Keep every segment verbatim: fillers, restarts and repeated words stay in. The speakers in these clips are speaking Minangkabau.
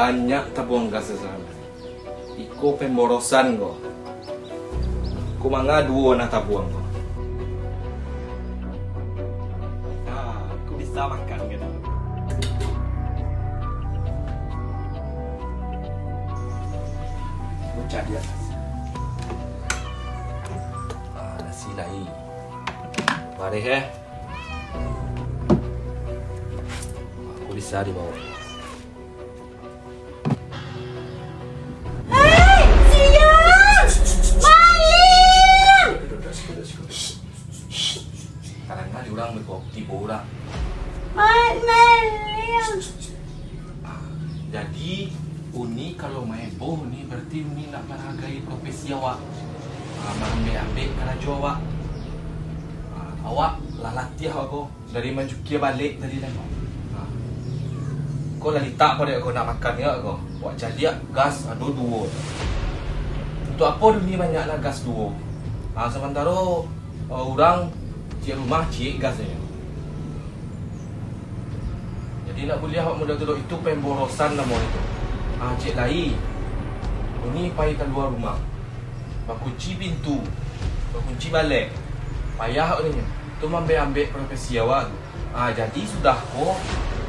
Banyak tabuang gas sasaran. Iko pemborosan ko. Ko manga duo nah tabuang ko. Nah, ko bisa makan kan. Bocah dia. Ah, nasi lai. Bareh, eh. Ko bisa dibawa. Hei, siang! Maling! Kadang-kadang urang beko tibo urang. Ma-, maling! Ah, jadi, Uni kalau maeboh Uni, berarti Uni ndak menghargai profesi awak. Ah, maambek-ambek karajo awak. Ah, awak lah latiah awak ko. Dari mancukia balek tadi lah. Ha. Ko lah litak pado ko nak makan yo ko. Wak caliak gas ado duo. Untuak apo dunia banyak lah gas duo? Ha, samantaro, eh, urang ciek rumah ciek gas sajo. Jadi nak buliah awak model tu doh, itu pemborosan namo itu. Ha, ciek lai. Uni pai kalua rumah. Bakunci pintu, bakunci balek. Payah awak tu nyo. Tu maambek-ambek profesi awak tu. Ah, jadi sudah ko,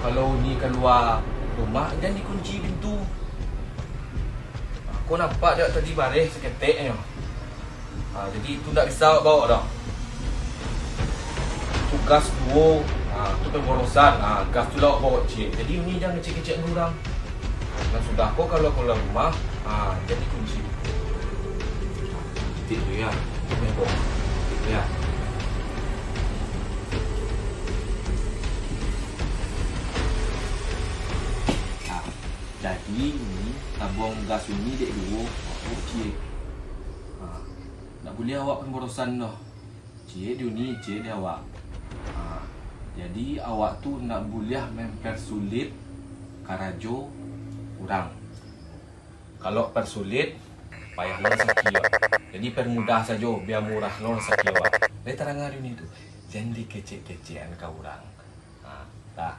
kalau Uni kalua rumah, jan dikunci pintu. Ah, ko nampak dek tadi bareh saketek nyo. Ah, jadi tu ndak bisa awak bawa doh. Tu gas duo, ah, tu pemborosan. Ah, gas tu lah awak bawa ciek. Jadi Uni jan kecek-kecek urang. Nan sudah ko kalau kalua rumah, ah, jan dikunci. Tik tu ya. Tik tu ya. Tik tu ya. Nah, jadi Uni tabuang gas Uni dek duo, awak ciek. Nah, ndak buliah awak pemborosan doh. Ciek di Uni, ciek di awak. Nah, jadi awak tu ndak buliah mempersulit karajo urang. Kalau persulit, payah lo rasaki awak. Jadi permudah sajo, bia murah lo rasaki awak. Lai tadanga di Uni tu, jan dikecek-kecekan ka urang. Ha, tak.